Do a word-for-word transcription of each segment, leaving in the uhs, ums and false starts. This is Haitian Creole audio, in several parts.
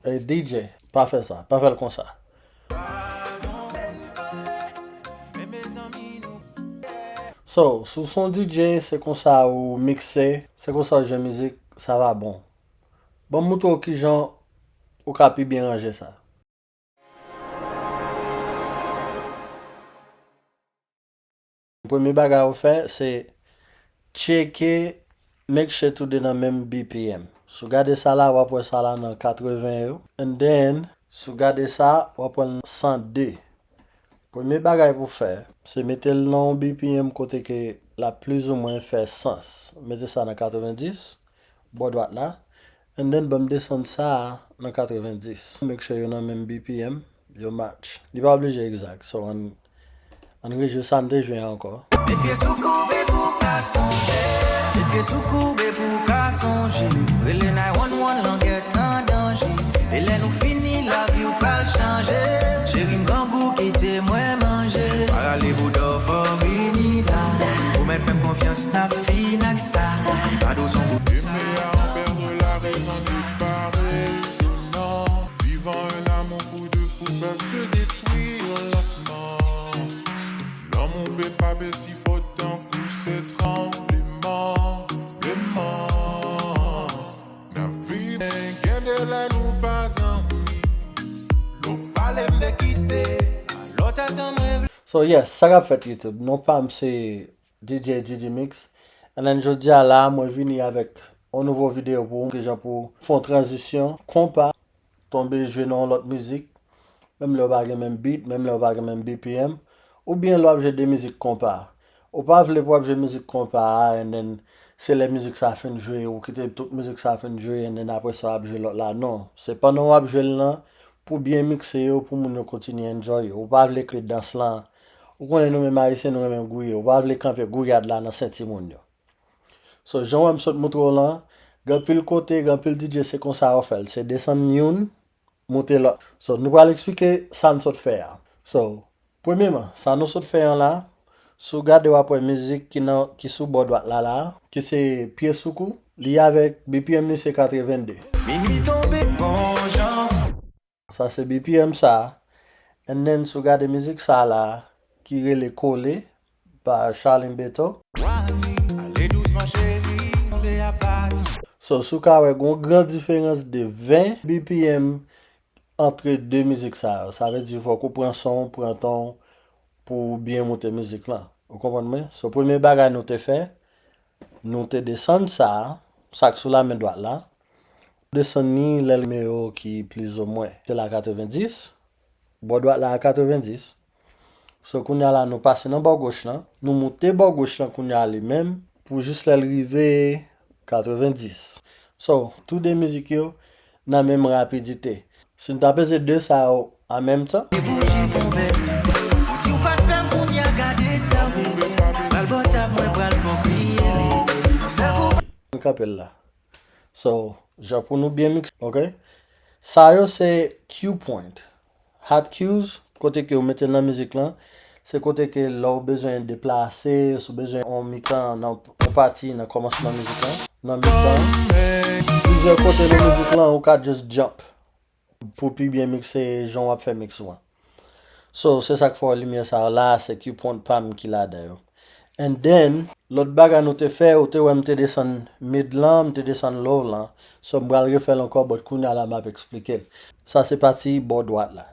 Ey, D J, pa fè sa, pa fè l konsa. So, si w se yon D J, se konsa ou mikse, se konsa ou jwe mizik, sa va bon. Ban m montre w kijan ou ka pi byen ranje sa. Premye bagay ou fè, se tcheke, make sure tout de nan menm B P M. Si w gade sa la, w ap wè sa la nan katreven yo. And then, si w gade sa, w ap wè l san de. Premye bagay pou w fè, se mete l nan yon B P M kote ke l ap plizoumwen fè sans. Mete sa nan katrevendis, bò dwat la. And then, ban m desann sa a nan katrevendis. Make sure yo nan menm B P M, yo match. Li pa oblije egzak, so ann, ann rejwe sa n te jwe a ankò. Met pye sou koube pou w ka sonje. Met pye sou koube pou w ka sonje. Rele nine one one, langèt an danje. E lè nou fini, lavi w pral chanje. Cheri m, grangou kite mwen manje. Pa rale bouda w, fò w vini dan. Ou mèt fè m konfyans, n ap fin ak sa. Ti kado s on bout. Aimer à en perdre la raison n'est pas raisonnant. Vivant un amour pour deux fous peuvent se détruire lentement. Lanmou pe frape si fò tankou se tranbleman, bleman. N ap viv, men gen de lè nou pa anvi. Lè w pale m de kite, alò tèt an mwen. So yes, sa k ap fèt YouTube? Non pa m se D J G G Mix. And then jodi a la, mwen vini avèk yon nouvo videyo pou ou, kijan pou fè yon tranzisyon, konpa, tonbe jwe nan yon lòt mizik, menm lè w pa gen menm beat, menm lè w pa gen menm B P M, oubyen lè w ap jwe de mizik konpa. Ou pa vle pou w ap jwe mizik konpa a, and then se lè mizik sa fin jwe, ou kite tout mizik sa fin jwe, and then apre sa w ap jwe lòt la. Non, se pandan w ap jwe l lan, pou byen mikse yo, pou moun yo kontinye enjoy yo. Ou pa vle ke dans lan, ou konnen nou menm Ayisyen, nou renmen gouye. Ou pa vle kanpe gouyad la nan senti moun yo. So, jan w wè m sot montre w lan, gen anpil kote, gen anpil D J, se konsa yo fè l. Se desann youn, monte lòt. So, nou pral eksplike sa n sot fè a. So, premyeman, sa nou sot fè an la, si w gade w ap wè mizik ki nan, ki sou bò dwat la la, ki se Pye sou kou, li avèk B P M li se katrevenn de. Minui tonbe bon jan. Sa se B P M sa. And then, si w gade mizik sa la, ki rele Kole, pa Charlene Beto. Ale dousman cheri, tonbe a pati. So, si w ka wè, gon gran diferans de ven B P M antre de mizik sa yo. Sa vle di fòk ou pran son, pran ton pou w byen moute mizik lan. Ou konprann mwen? So, premye bagay nou te fè, nou te desann sa, sa k sou lamen dwat la. Desann ni lè nimewo ki plizoumwen. Se la katrevendis, bò dwat la a katrevendis. So, kounye a la, nou pase nan bò goch lan. Nou moute bò goch lan kounye a li menm, pou jis lè l rive katrevendis. So, tou de mizik yo nan menm rapidite. Si n ta peze de sa yo an menm tan, e bouji pou vèti. Ou di w pa t pè m, kounye a gade ta w. Bal bò tab, mwen pral fè w kriye. Yon sèl kou. N kanpe l la. So, jan pou nou byen mikse, ok? Sa yo se cue point. Hot cues, kote ke ou mete l nan mizik lan, se kote ke lè w bezwen deplase, si w bezwen yon mitan nan yon pati nan kòmansman mizik lan, nan mitan, plizyè kote nan mizik lan, ou ka just jump pou pi byen mikse jan w ap fè mix ou an. So, se sa k fè w wè limyè sa yo la, se cue point pa m ki ladan yo. And then, lòt bagay nou te fè, ou te wè m te desann mid lan, m te desann low lan. So, m pral refè l ankò, but kounye a la m ap eksplike l. Sa se pati bò dwat la.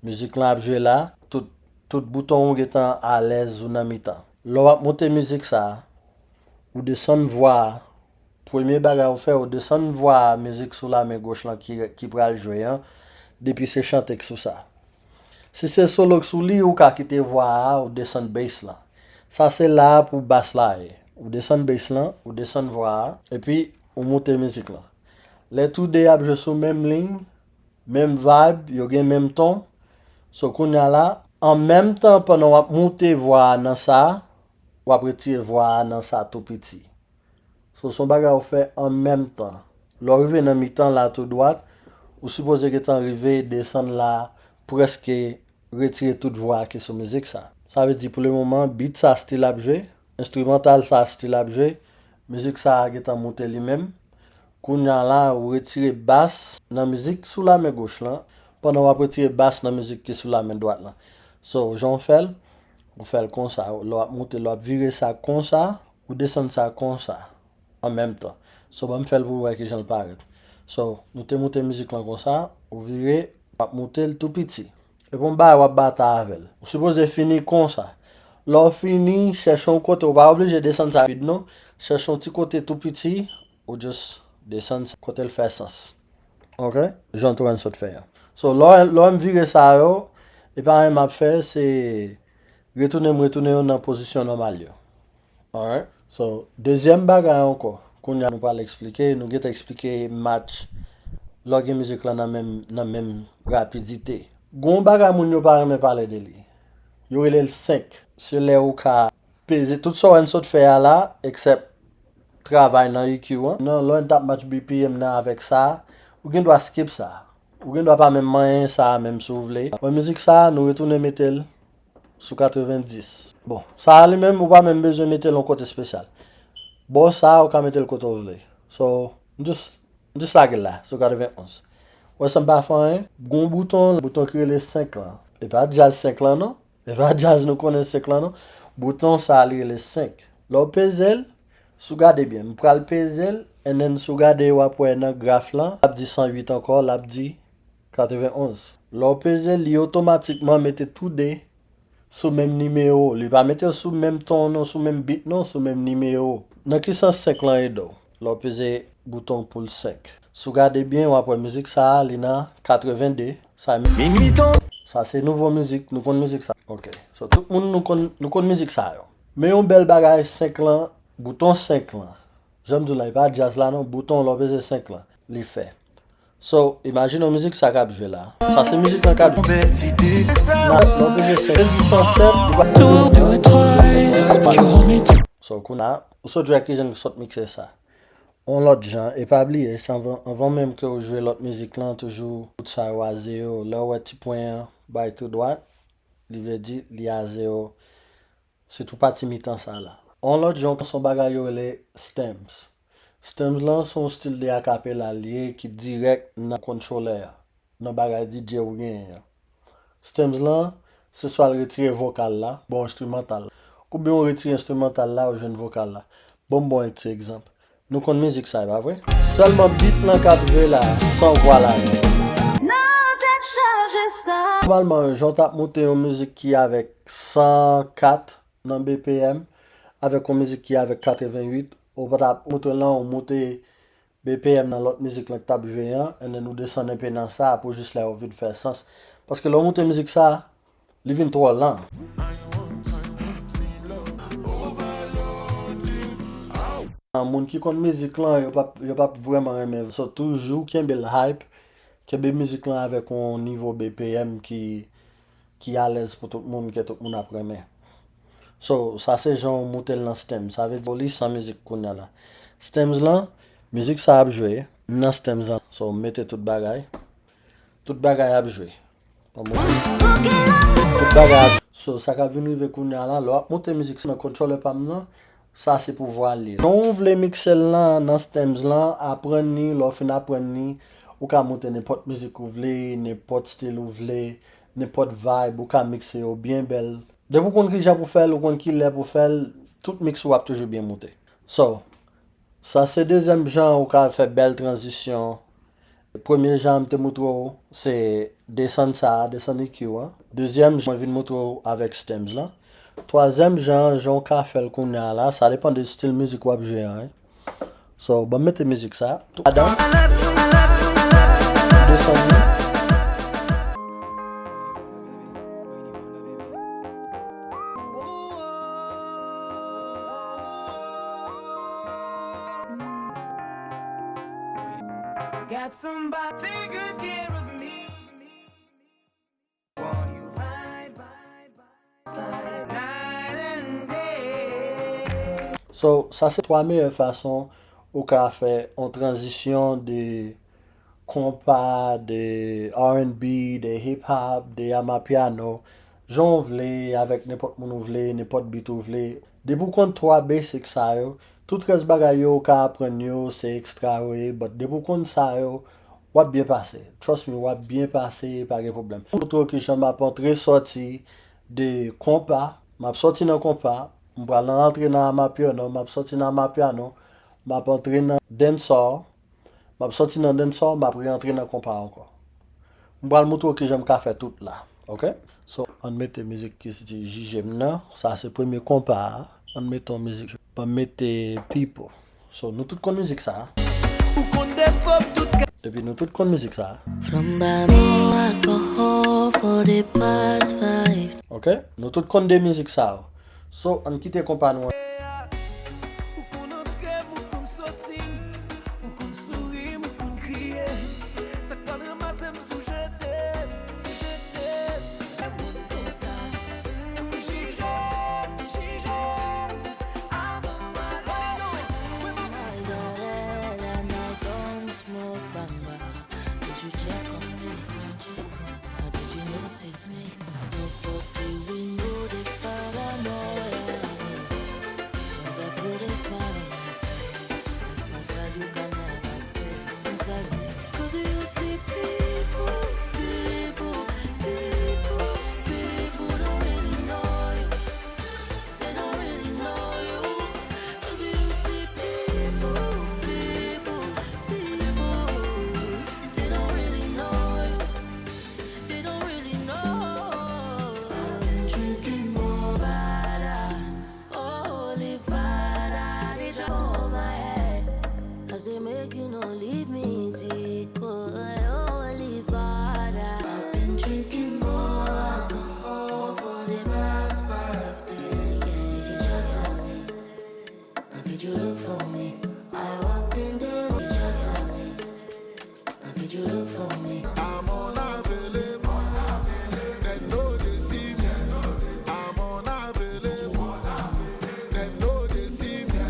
Mizik lan ap jwe la, tout, tout bouton ou gentan alèz ou nan mitan. Lè w ap monte mizik sa, ou desann vwa a, premye bagay ou fè, ou desann vwa a, mizik sou lamen goch lan ki, ki pral jwe an, depi se chante k sou sa. Si se solo k sou li, ou ka kite vwa a, ou desann bass lan. Sa se la pou bas la ye. Ou desann bass lan, ou desann vwa a, epi ou moute mizik lan. Lè tou de ap jwe sou menm liy, menm vibe, yo gen menm ton. So, kounye a la, an menm tan, pandan w ap moute vwa a nan sa, w ap retire vwa a nan sa tou piti. So, se yon bagay ou fè an menm tan. Lè w rive nan mitan la tou dwat, ou sipoze gentan rive desann la, prèske retire tout vwa ki sou mizik sa. Sa vle di pou le moman, beat sa still ap jwe, enstrimantal sa still ap jwe, mizik sa gentan moute li menm. Kounye a la, ou retire bas nan mizik sou lamen goch lan, pandan w ap retire bas nan mizik ki sou lamen dwat lan. So, jan w fè l, ou fè l konsa. Lè w ap moute, lè w ap vire sa konsa, ou desann sa konsa, an menm tan. So, ban m fè l pou w wè kijan l parèt. So, nou te moute mizik lan konsa, ou vire, w ap moute l tou piti. Epi yon bagay w ap batay avè l. Ou sipoze fini konsa. Lè w fini, chèche yon kote, ou pa oblije desann sa rapid non. Chèche yon ti kote tou piti, ou just desann sa kote l fè sans. Ok? Jan Torrens sot fè an. So, lè w, lè w m vire sa yo, e pa anyen m ap fè, se retounen m retounen yo nan pozisyon nòmal yo. Alright? So, dezyèm bagay ankò, kounye a nou pral eksplike, nou gentan eksplike match lè w gen mizik lan nan menm, nan menm rapidite. Gon bagay moun yo pa renmen pale de li. Yo rele l senk. Se lè ou ka peze tout sa w wè n sot fè a la, except travay nan E Q an. Nan lè w t ap match B P M nan avèk sa, ou gen dwa skip sa. Ou gen dwa pa menm manyen sa menm si w vle. Wè mizik sa, nou retounen mete l sou katrevenndis. Bon, sa a li menm, ou pa menm bezwen mete l yon kote espesyal. Bò sa a, ou ka mete l kote w vle. So, m just, m just lage l la, sou katrevenn onz. Wè sa m pa fè anyen? Gon bouton, bouton ki rele senk lan. E pa djaz senk lan non. E pa djaz nou konnen senk lan non. Bouton sa a li rele senk. Lè w peze l, si w gade byen, m pral peze l, and then si w gade w ap wè nan graf lan, l ap di san uit ankò, l ap di katrevenn onz. Lè w peze l, li otomatikman mete tou de sou menm nimewo. Li pa mete yo sou menm ton non, sou menm bit non, sou menm nimewo. Nan ki sans senk lan ede w? Lè w peze bouton pou l senk. Si w gade byen, w ap wè mizik sa a, li nan katrevenn de. Sa, Minuit on. Sa se nouvo mizik, nou konn mizik sa. Ok. So, tout moun nou konn, nou konn mizik sa yo. Men yon bèl bagay, senk lan, bouton senk lan. Jan m di w la, e pa djaz la non, bouton lè w peze senk lan, li fè. So, imajine w mizik sa k ap jwe la. Sa se mizik lan k ap jwe. Bèl ti de. Lè w peze senk, di san sèt, li pa. So, kounye a, ou sot jwe ak kijan ki sot mikse sa. On lòt jan, e pa bliye, se anvan, anvan menm ke w jwe lòt mizik lan, toujou tout sa yo a zewo. Lè w wè ti pwen an bay tou dwat, li vle di li a zewo. Sitou pati mitan sa la. On lòt jan, se yon bagay yo rele stems. Stems lan se yon stil de akapela l ye ki dirèk nan kontwolè a, nan bagay D J ou genyen an. Stems lan, se swa l retire vokal la, ba w enstrimantal la. Oubyen w retire enstrimantal la, ou jwenn vokal la. Ban m ba w yon ti egzanp. Nou konn mizik sa, e pa vre? Sèlman beat lan k ap jwe la, san vwa ladan. Nan tèt chaje sa. Nòmalman, jan w t ap moute yon mizik ki avèk san kat nan B P M, avèk yon mizik ki avèk katrevenn uit, ou pa t ap moute lan, ou moute B P M nan lòt mizik lan k t ap jwe an, and then ou desann enpe nan sa, pou jis lè yo vin fè sans. Paske lè w moute mizik sa, li vin twò lan. Moun ki konn mizik lan, yo p ap, yo p ap vrèman renmen. So, toujou kenbe l hype, kenbe mizik lan avèk yon nivo B P M ki, ki alèz pou tout moun, ke tout moun ap renmen. So, sa se jan w moute l nan stems. Sa vle di, li san mizik kounye a la. Stems lan, mizik sa ap jwe nan stems lan. So, mete tout bagay. Tout bagay ap jwe. Bon, mwen tout bagay ap. So, sa k ap vin rive kounye a la, lè w ap moute mizik sa nan controller pa m nan, sa se pouvwa l ye. Jan w vle mikse l lan, nan stems lan, aprann li, lè w fin aprann li, ou ka moute nenpòt mizik ou vle, nenpòt stil ou vle, nenpòt vibe, ou ka mikse yo byen bèl. Depi w konn kijan pou fè l, ou konn kilè pou fè l, tout mix ou ap toujou byen moute. So, sa se dezyèm jan ou ka fè bèl tranzisyon. Premye jan m te moutre w, se desann sa a, desann E Q an. Dezyèm jan, mwen vin moutre w avèk stems lan. Twazyèm jan, jan w ka fè l kounye a la, sa depann de stil mizik w ap jwe an, wi. So, ban m mete mizik sa tou ladan. Desann li. Got somebody take good care of me. So, sa se twa meyè fason ou ka fè yon tranzisyon de konpa, de R and B, de hip hop, de amapiano, jan w vle, avèk nenpòt moun ou vle, nenpòt beat ou vle. Depi w konn twa basic sa yo, Tout rès bagay yo ou ka aprann yo, se ekstra yo ye, but depi w konn sa yo, w ap byen pase. Trust me, w ap byen pase, pa gen pwoblèm. Montre w kijan m ap antre sòti de konpa, m ap sòti nan konpa, m pral antre nan amapiano, m ap sòti nan amapiano, m ap antre nan dancehall, m ap sòti nan dancehall, m ap re-antre nan konpa ankò. M pral montre w kijan m ka fè tout la, ok? So, ann mete mizik ki se jije m nan. Sa se premye konpa a. Ann mete yon mizik. Ban m mete People. So, nou tout konn mizik sa a. Ou konn defo m tout ka. Epi nou tout konn mizik sa a. From by more alcohol for the past five. Ok? Nou tout konn de mizik sa yo. So, ann kite konpa nou an. Ou konn antre m, ou konn soti m, ou konn souri m, ou konn kriye. Sa k pral ranmase m si w jete m, si w jete m. Moun konsa, ou jije m, jije m. Avan m ale, non. Mwen pa ka. Did you check on me? Did you check on me? Did you notice me? No fuck we know the paranoia. Seems I put a smile on my face. If I saw you gonna have a face inside me. 'Cause you see people, people, people, people don't really know you. They don't really know you. 'Cause you see people, people, people, they don't really know you. They don't really know. I've been drinking more Vada, Holy Vada, they drop on my head. 'Cause they make you no leave me, deep, oh, Holy Vada. I've been drinking more alcohol for the past five days. Yeah, did you check on me? Or did you look for me? I walked in there, did you check on me? Or did you look for me? I'm unavailable. Dem no dey see me. I'm unavailable. Dem no dey see me.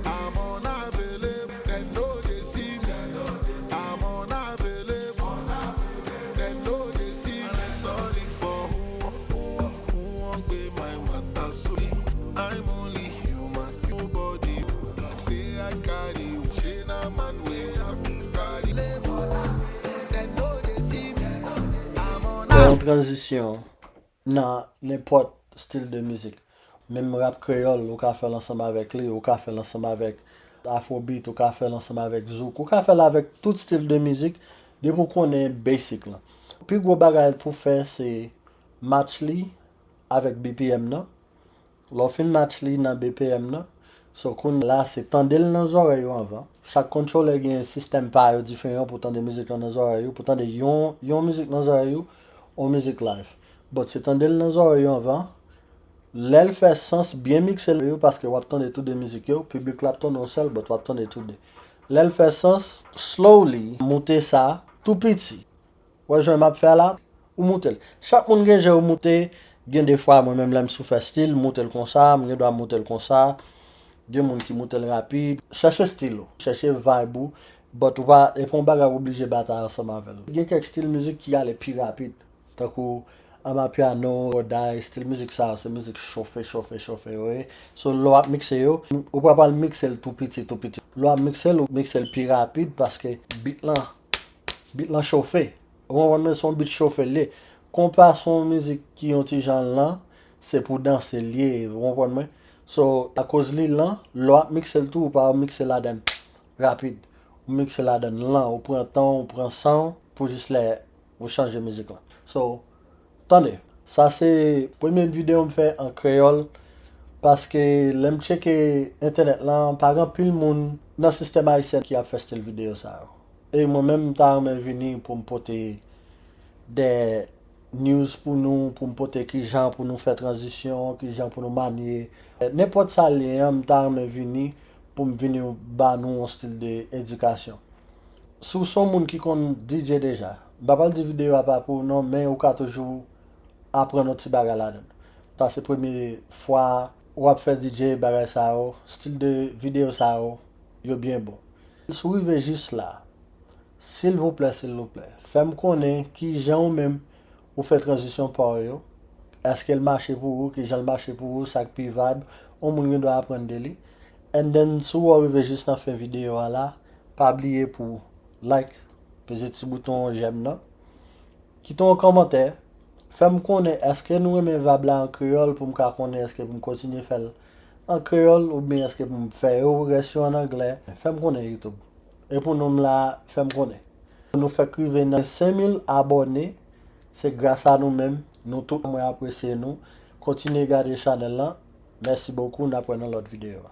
I'm unavailable. Dem no dey see me. I'm unavailable. Dem no dey see me. Sorry for who, who, who wan gbé my matter sorry. I'm only human. Nobody say I carry. Shey na man wey have body. Dem no dey see me. I'm on. Fè yon tranzisyon nan nenpòt stil de mizik. Menm rap kreyòl, ou ka fè l ansanm avèk li, ou ka fè l ansanm avèk afrobeat, ou ka fè l ansanm avèk zouk, ou ka fè l avèk tout stil de mizik, depi w konnen basic lan. Pi gwo bagay pou fè se match li avèk B P M nan. Lè w fin match li nan B P M nan, so kounye a la se tande l nan zòrèy ou anvan. Chak controller gen sistèm pa yo diferan pou tande mizik lan nan zòrèy ou, pou tande yon, yon mizik nan zòrèy ou, yon mizik live. But se tande l nan zòrèy ou anvan. Lè l fè sans, byen mikse l yo, paske w ap tande tou de mizik yo, piblik la ap tande yon sèl, but w ap tande tou de. Lè l fè sans, slowly, moute sa tou piti. Ou wè jan m ap fè a la? Ou moute l. Chak moun gen jan yo moute, gen de fwa mwen menm lè m sou fè stil, m moute l konsa, m gen dwa moute l konsa. Gen moun ki moute l rapid. Chèche stil ou, chèche vibe ou, but ou pa, e pa yon bagay ou oblije batay ansanm avè l. Gen kèk stil mizik ki ale pi rapid, tankou amapiano, raga, stil mizik sa yo, se mizik chofe, chofe, chofe yo ye. So, lè w ap mikse yo, ou pa pral mikse l tou piti, tou piti. Lè w ap mikse l, ou mikse l pi rapid paske beat lan, beat lan chofe. Ou konprann mwen? Se yon beat chofe l ye. Konpa se yon mizik ki yon ti jan lan, se pou danse l ye, ou konprann mwen? So, akoz li lan, lè w ap mikse l tou, ou pa mikse ladann rapid. Ou mikse ladann lan, ou pran tan w, ou pran san w, pou jis lè ou chanje mizik lan. So, tande, sa se premye videyo m fè an kreyòl, paske lè m tcheke entènèt lan, pa gen anpil moun nan sistèm ayisyen ki ap fè stil videyo sa yo. E mwen menm, m ta renmen vini pou m pote de news pou nou, pou m pote kijan pou nou fè tranzisyon, kijan pou nou manye. Nenpòt sa l ye an, m ta renmen vini pou m vini ba nou yon stil de edikasyon. Si w se yon moun ki konn D J deja, m pa pral di videyo a pa pou ou non, men ou ka toujou aprann yon ti bagay ladann. Sa se premye fwa w ap fè D J bagay sa yo, stil de videyo sa yo, yo byen bon. Si w rive jis la, silvouplè, silvouplè, fè m konnen kijan ou menm ou fè tranzisyon pa w yo. Èske l mache pou ou? Kijan l mache pou ou? Sa k pi vibe? Yon moun gen dwa aprann de li. And then, si w rive jis nan fen videyo a la, pa bliye pou like, peze ti bouton j'aime nan, kite yon kòmantè, fè m konnen èske nou renmen vab la an kreyòl pou m ka konnen èske pou m kontinye fè l an kreyòl oubyen èske pou m fè yo rès yo an anglè. Fè m konnen YouTube. E pou nou m la, fè m konnen. Nou fèk rive nan senk mil abòne. Se gras a nou menm. Nou tout, mwen apresye nou. Kontinye gade chanèl lan. Mèsi bokou. N ap wè nan lòt videyo.